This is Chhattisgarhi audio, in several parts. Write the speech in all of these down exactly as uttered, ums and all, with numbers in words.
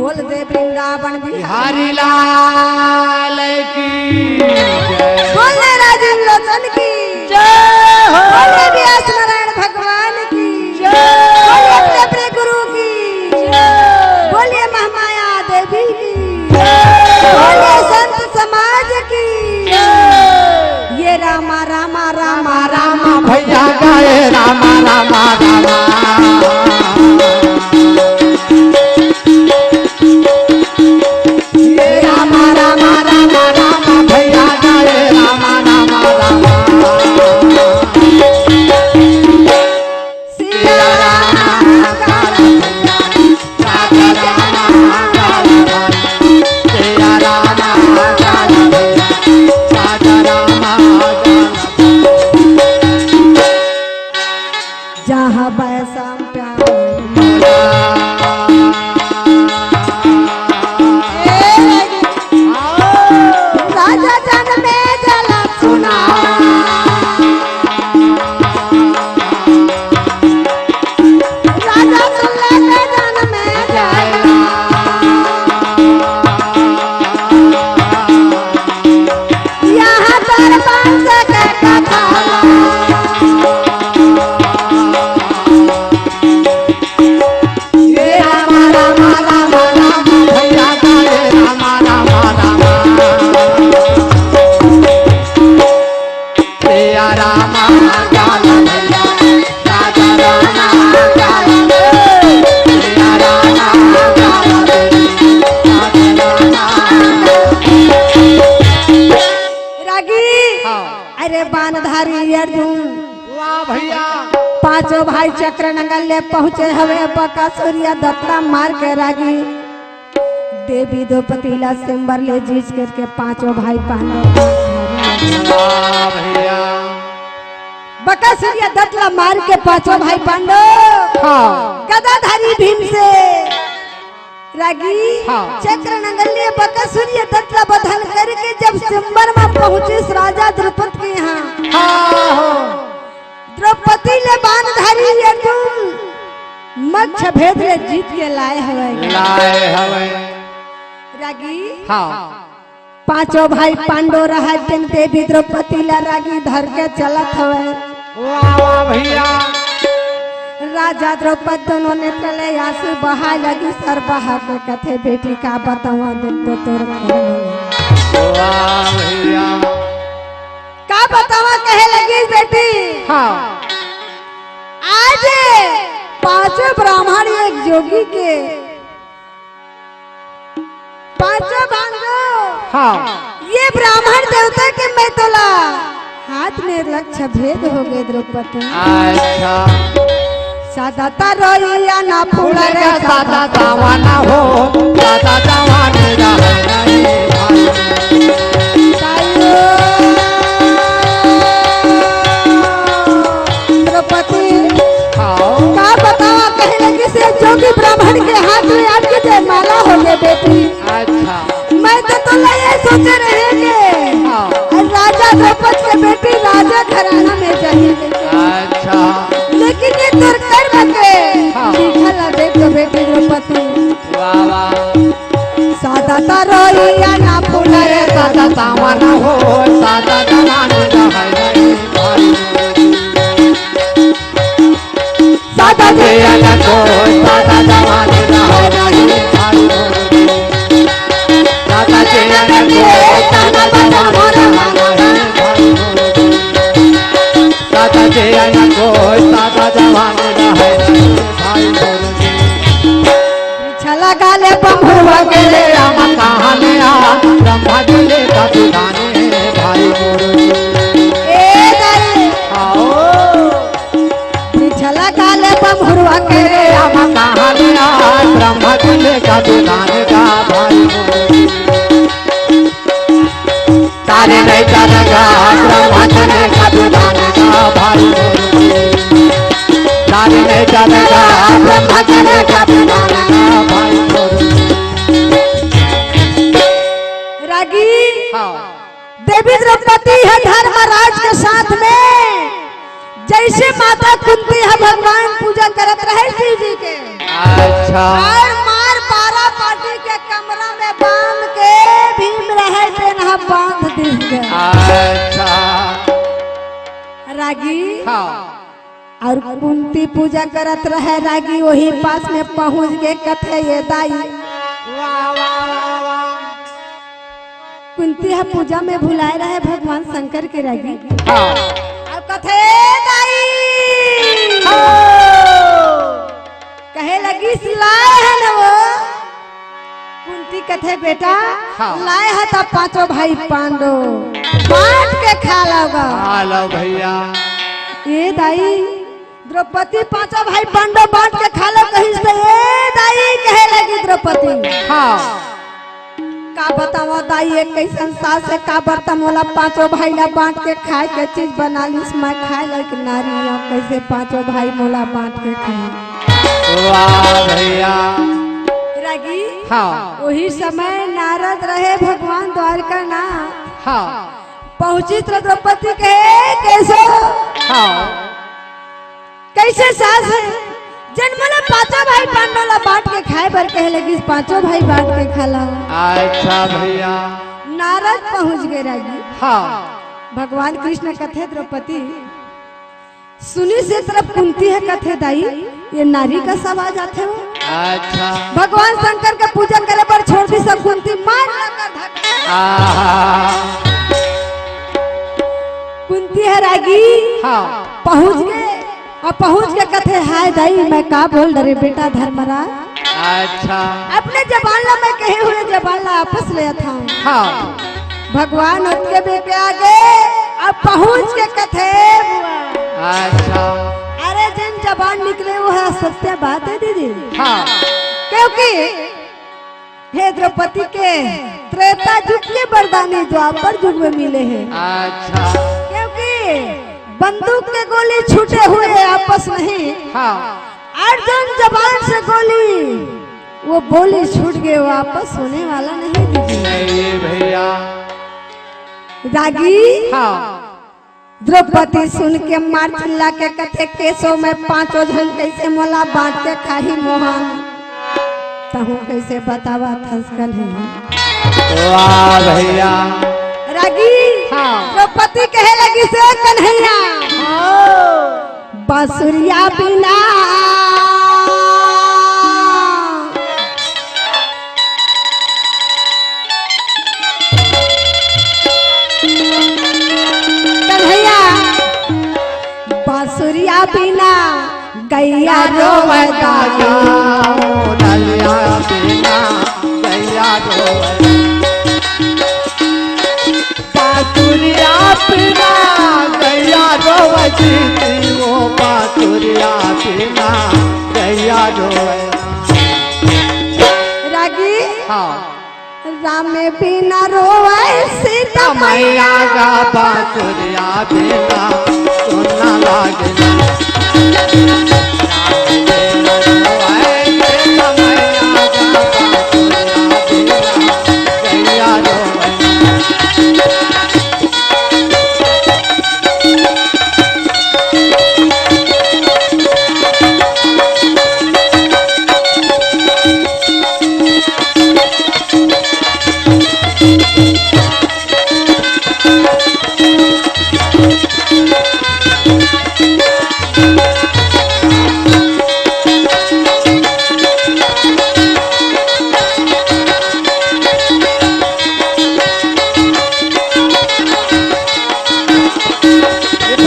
बोल दे वृंदावन बिहारी लाल की जय। बोल दे राजीव लोचन की जय हो। बोल दे व्यास नारायण भगवान की जय। बोल अपने अपने गुरु की जय। बोलिए महामाया देवी की जय। बोलिए संत समाज की जय। ये रामा रामा रामा रामा भैया गाए रामा रामा रामा। ये रामा रामा रामा रामा भैया गाए रामा रामा रामा। सिया रामा गाए भैया, राजा रामा गाए भैया, सिया रामा गाए भैया, राजा रामा गाए। जहाँ बैसम प्यार राजा जन में जल सुना। राजा सुन ले जन में जल। यहाँ दरबार से के कथा। ये रामा रामा रामा रामा भैया गाए रामा रामा रामा। सिया रामा गाल भैया, राजा रामा गाल, सिया रामा गाल भैया, राजा रामा। रागी। हाँ। अरे बाणधारी अर्जुन। वाह भैया। पांचों भाई चक्र नंगल ले पहुंचे हवे, बकासुरिया दतला मार के रागी। देवी द्रौपदी ला स्वयंवर ले जीत करके पांचों भाई पांडव। वाह भैया। बकासुरिया दतला मार के पांचों भाई पांडव। हाँ। गदाधारी भीम से रागी हाँ। चक्र नंगल ले बकासुर ये दतला बधन करके जब स्वयंवर में पहुंचिस राजा द्रुपद के यहाँ। हाँ, हाँ। द्रौपदी ले बाणधारी अर्जुन मच्छ भेद ले जीत के लाए हवे। लाए हवे। रागी हाँ। पांचों भाई पांडव रहत दिन देवी द्रौपदी ला रागी धर के चलत हवे। वाह, वाह भैया। राजा द्रौपदी दोनों नेत्र ले आंसू बहाय लगिस, सर बहा के कथे, "बेटी का बतावा, देख तो तोर घर में।" वाह भैया। का बतावा कहे लगिस बेटी। हाँ। आज पांचों ब्राह्मण एक जोगी के पांचों भांडो। हाँ। ये ब्राह्मण देवता के मैं तोला हाथ में लक्ष्य भेद हो गए द्रौपदी। अच्छा। सदा तरोइया ना फूल रे सदा दावा ना हो, सदा दावा ने रह नहीं भाई। द्रौपदी। हाँ। का बतावा कहे लगिस से जोगी ब्राह्मण के हाथ में आपकी जयमाला हो गए बेटी। अच्छा। मैं तो तोला ये सोचे रहे के हाँ। और राजा द्रौपद के बेटी राजा घराना में जाही। अच्छा। लेकिन ये तोर कर्म के हाँ। लिखल है, देख तो बेटी द्रौपदी। वाह, वाह। सदा तरोइया ना फूल रे सदा सावन हो, सदा जवान रहै भाई। सदा जियन को सदा जवान रहै भाई। सदा जियन को सदा जवान रहै भाई। सदा जियन को सदा जवान रहै भाई। छला गाले बम्हुआ के ले आमा कहानिया, ब्रह्मा जी ले का दुधाने भाई गुरु जी। ए दाई। आओ। छला गाले बम्हुआ के ले आमा कहानिया, ब्रह्मा जी ले का दुधाने का भाई गुरु जी। तारे नहीं चलेगा ब्रह्मचर्य का विधान का भाई। तारे नहीं चलेगा ब्रह्मचर्य का विधान का भाई। रागी हाँ। देवी द्रौपदी है धर्मराज के साथ में जैसे माता कुंती ह भगवान पूजा करत रहे शिव जी के। अच्छा। और मार पारा पाटी रहय तेन ह बांध दिस गा। अच्छा। रागी। हाँ। अउ कुंती पूजा करत रहय रागी, ओही पास में पहुंच गे, कथे, "ए दाई।" वाह, वाह, वाह, वाह। कुंती ह पूजा में भुलाय रहय भगवान शंकर के रागी। हाँ। अउ कथे, "ए दाई।" हाँ। कहे लगिस, "लाय हन वो।" कुंती कथे, "बेटा, हाँ। लाय हस त पांचों भाई पांडो बांट के खा लव गा।" खा लव भैया। ए दाई, द्रौपदी पांचों भाई पांडो बांट के खा लव कहिस त, ए दाई, कहे लगी द्रौपदी। हाँ। का बतावं दाई, ए कइसन सास हे, काबर त मोला पांचों भाई ला बांट के खाय के चीज बना लिस, मैं खाय लायक नारी हंव, कइसे पांचों भाई मोला बांट के खाही? वाह भैया। रागी, हाँ। ओही समय नारद रहे भगवान द्वारका नाथ। हाँ। पहुंचिस त द्रौपदी कहे, "कइसे?" हाँ। कइसे सास हे, जेन मोला पांचों भाई पांडव ला बांट के खाय बर कहे लगिस, पांचों भाई बांट के खा लव। अच्छा भैया। नारद पहुंच गे रागी। हाँ। भगवान कृष्ण कथे, द्रौपदी सुनिस ए तरफ कुंती ह कथे, "दाई, ए नारी कस आवाज आथे वो।" अच्छा। भगवान शंकर के पूजा करे बर छोड़ दिस कुंती, मार लगा धक्का। आहा। कुंती ह रागी। हाँ। पहुंच गे। अउ पहुंच के कथे, "हाय दाई, मैं का बोल डरे बेटा धर्मराज।" अच्छा। अपने जबान ला मैं कहे हुए जबान ला वापस लेत हंव। हाँ। भगवान ओतके बेर के आगे अउ पहुंच के कथे, "बुआ।" अच्छा। अरे, जेन जबान निकले, वो ह सत्य बात हे दीदी। हाँ। क्योंकि हे द्रौपदी के त्रेता युग के वरदानी द्वापर युग में मिले हे। अच्छा। क्योंकि बंदूक के गोली छूटे हुए वापस नहीं। हाँ। अर्जुन जबान से गोली, वो बोली छूट गे, वापस होने वाला नहीं दीदी। नहीं भैया। रागी। हाँ। द्रौपदी सुन के मार चिल्ला के कथे, "केसो में पांचों झन कइसे मोला बांट के खाही मोहन?" तहूं कइसे बतावत हस कन्हैया। वाह भैया। रागी, हाँ। द्रौपदी कहे लगिस, "ए कन्हैया, हाँ। बांसुरिया बिना।" कन्हैया, बांसुरिया बिना गैया रोवै दादा। दादा, ओ नलिया बिना गैया रोवै। बांसुरिया बिना गैया रोवै दीदी, ओ बांसुरिया बिना गैया रोवै। रागी। हाँ। राम बिना रोवै सीता मैया गा, बांसुरिया बिना सुन्ना लागे ना। राम बिना रोवै सीता मैया गा, बांसुरिया बिना गैया रोवै।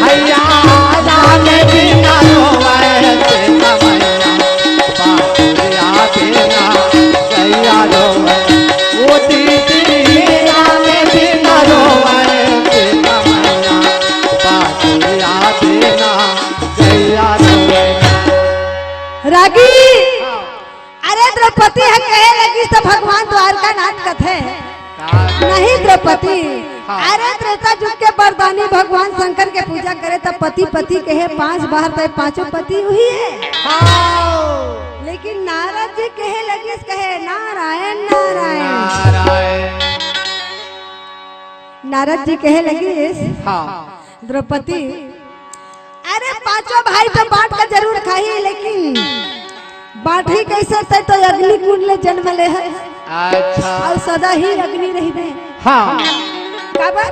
भैया राम बिना रोवै सीता मैया, बांसुरिया बिना गैया रोवै। ओ दीदी राम बिना रोवै सीता मैया, बांसुरिया बिना गैया रोवै। रागी। अरे द्रौपदी ह कहे लगिस त भगवान द्वारकानाथ कथे, का? नहीं द्रौपदी, हाँ। अरे त्रेता युग के वरदानी भगवान शंकर के पूजा करे त पति पति कहे पांच बार, त पांचों पति उही हे। हाँ। लेकिन नारद जी कहे लगिस, कहे नारायण नारायण। नारायण। नारद जी कहे लगिस, हाँ। द्रौपदी, अरे पांचों भाई तो बांट के जरूर खाही, लेकिन बांटही कइसे? तैं तो अग्नि कुंड ले जन्म ले हस। अच्छा। अउ सदा ही अग्नि रहिबे। हाँ। काबर?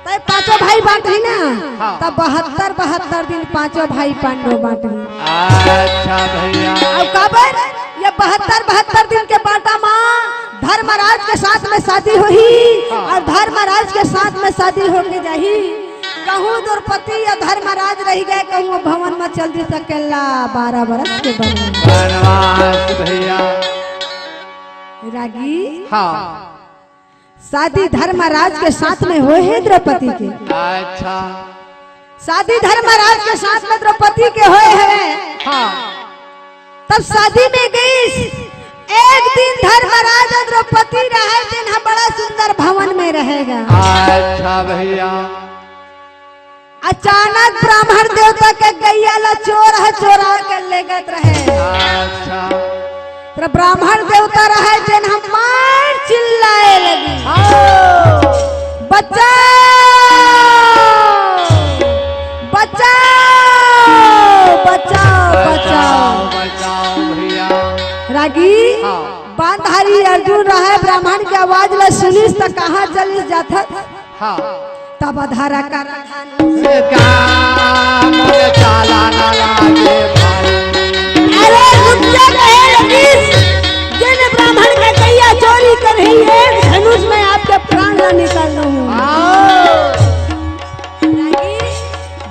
तय पांचों भाई बांटही ना, हाँ। तब बहत्तर, बहत्तर दिन पांचों भाई पांडव बांटही। अच्छा भैया। अउ काबर? ये बहत्तर, बहत्तर दिन के बांटा मा धर्मराज के साथ में शादी होही, हाँ। अउ धर्मराज के साथ में शादी होके जाही। कहूँ द्रौपदी या धर्मराज रहि गए, कहूँ भवन मा चल दिस अकेल्ला बारह बरस के बनवास। बनवास भैया। रागी। हाँ। शादी धर्मराज के साथ में होए हे द्रौपदी के। अच्छा। शादी धर्मराज के साथ में द्रौपदी के होए हवे। हाँ। तब शादी में गइस। एक दिन धर्मराज अउ द्रौपदी रहे, तेन ह बड़ा सुंदर भवन में रहेगा। अच्छा भैया। अचानक ब्राह्मण देवता के गैया ला चोर ह चोरा के लेगत रहे। अच्छा। त ब्राह्मण देवता रहे, जेन ह मार चिल्लाए लगी, हाँ। "बचाओ, बचाओ, बचाओ, बचाओ।" बचाओ, बचाओ भैया। रागी, हाँ। बाणधारी अर्जुन रहे, ब्राह्मण के आवाज ला सुनिस त कहाँ चलिस जाथस? हाँ। तब धरा कर धनुष का मोर चाला ना लागे भाई। अरे रुक जा, कहे लगिस, जेन ब्राह्मण के गैया चोरी करही, एक धनुष में आपके प्राण ला निकाल दूँ। हाँ।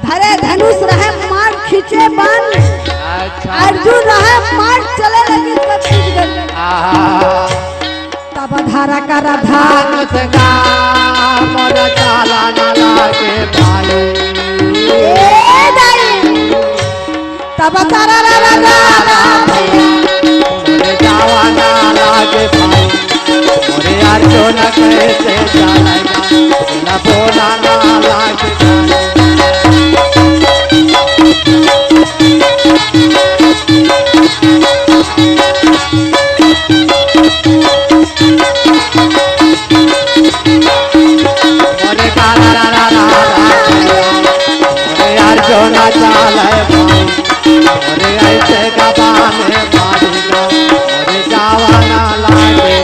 धरे धनुष रहे, मार खींचे बाण। अच्छा। अर्जुन रहे, मार चले लगिस छत्तीसगढ़। आहा। तब धरा कर धनुष का मोर चाला ना लागे भाई। ए दाई। तब तारा रा रा रा रा। मोर जावा ना लागे भाई। मोरे अर्जुन कैसे चलेगा? बोला बोला ना लागे भाई। अरे काला रा रा रा रा रा, अरे अर्जुन चाले भाई, अरे ऐसे गबाने मारी गा, अरे जावा ना लागे।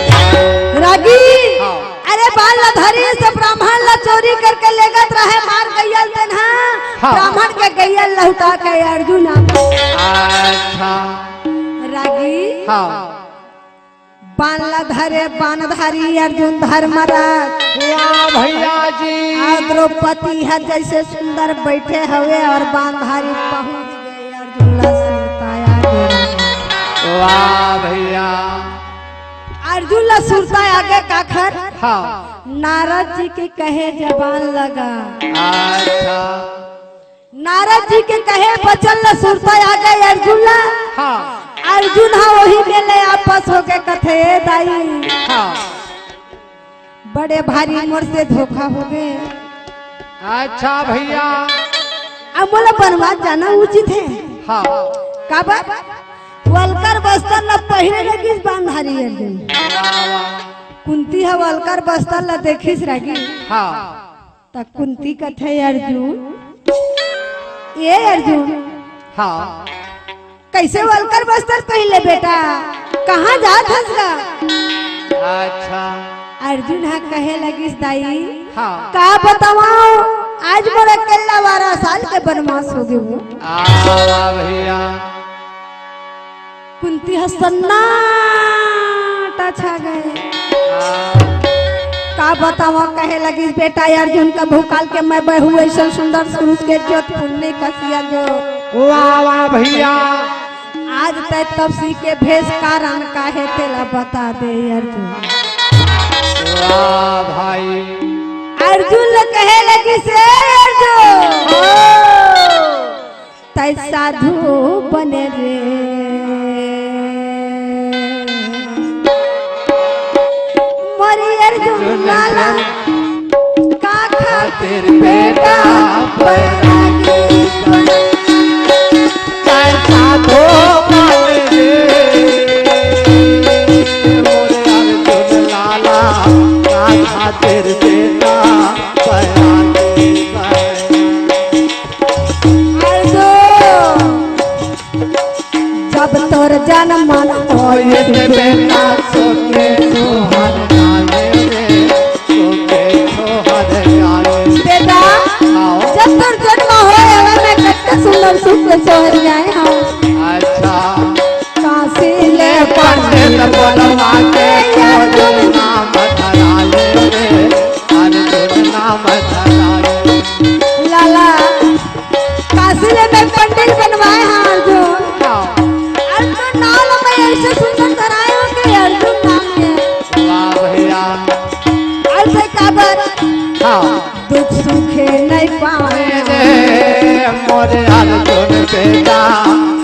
रागी, हाँ। अरे बाण ला धरिस त ब्राह्मण ला चोरी करके लेगत रहे, मार गैया ल तेन ह, हाँ। ब्राह्मण के गैया ल लहुटा के अर्जुन आ। अच्छा। रागी, हाँ। बाण ला धरे बाणधारी अर्जुन धर्मराज। वाह भैया जी। अउ द्रौपदी ह जैसे सुंदर बैठे हवे अउ बाणधारी पहुंच गे अर्जुन ला सुरता आगे। वाह भैया। अर्जुन ला सुरता आगे काखर? हाँ। नारद जी के कहे जबान लगा। अच्छा। नारद जी के कहे बचन ला सुरता आगे अर्जुन ला। हाँ। अर्जुन ह ओही में ले आपस होके कथे, "ए दाई, हाँ। बड़े भारी मोर से धोखा होगे।" अच्छा भैया। अब मोला बनवास जाना उचित हे। हाँ। काबर? वलकर बस्तर ला पहिरे लगिस बाणधारी अर्जुन। वाह, वाह। कुंती ह वलकर बस्तर ला देखिस रागी। हाँ। त कुंती कथे, "अर्जुन, ए अर्जुन, हाँ। कैसे वलकर बस्तर पहिर ले बेटा? कहाँ जात हस गा?" अच्छा। अर्जुन ह कहे लगिस, "दाई, हाँ। का बतावंव, आज मोर अकेल्ला बारह साल के बनवास होगे वो।" आ, वाह भैया। कुंती ह सन्नाटा छा गे। हाँ। का बतावंव, कहे लगिस, "बेटा अर्जुन, कभू काल के मैं बहू अइसन सुंदर सुरुज के जोत, पुन्नी कसिया जोत।" वाह, वाह भैया। आज तैं तपसी के भेष, कारण का हे तेला बता दे अर्जुन। वाह भाई। अर्जुन ल कहे लगिस, "ए अर्जुन।" ओ। तैं साधु बने रे। मोर अर्जुन लाला, का खातिर बेटा बैरागी बने। तैं साधु बने रे। मोर अर्जुन लाला, का खातिर बेटा बैरागी बने। अर्जुन, जब तोर जनम मन होए होए बेटा, सोके सोहर गावे रे, सोके परसों के सोहर जाए हम। अच्छा। काशी ले पंडित बोलवा के अर्जुन नाम धरा ले रे, अर्जुन नाम धरा ले। लाला, काशी ले मैं पंडित बनवाए हैं अर्जुन। हाँ। अर्जुन नाम मैं ऐसे सुंदर धराए हूँ कि अर्जुन नाम है। वाह भैया। ऐसे काबर? हाँ। दुख सुखे नहीं पावे। रे मोरे अर्जुन बेटा,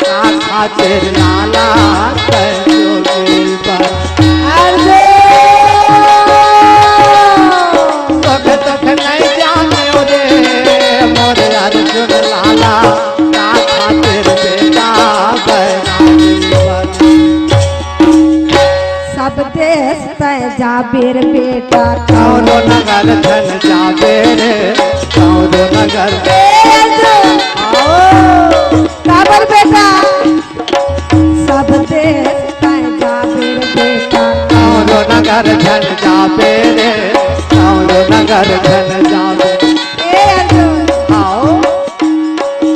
का खातिर लाला तै जोगी बन। अर्जुन! तोखे, तोखे नहीं जाने रे मोरे अर्जुन लाला, का खातिर बेटा बैरागी बन। सब देश तै जाबे रे बेटा। कौनो नगर झन जाबे रे, कौनो नगर। ए अर्जुन, आओ। काबर बेटा? सब देश तै जाबे रे बेटा। कौनो नगर झन जाबे रे, कौनो नगर झन जाबे। ए अर्जुन, आओ।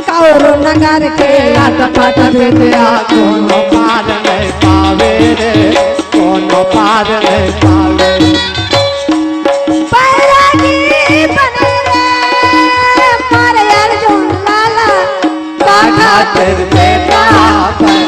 कौनो नगर के आट पाट बिंदिया कोनो पार नहीं पावे रे, कोनो पार नहीं पावे। बैरागी बने रे, मारे अर्जुन लाला, का खातिर बेटा बन।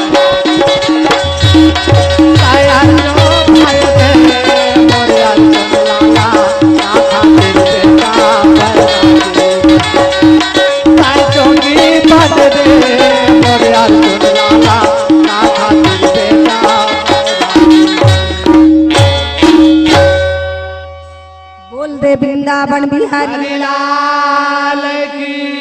बोल दे वृंदावन बिहारी लाल की।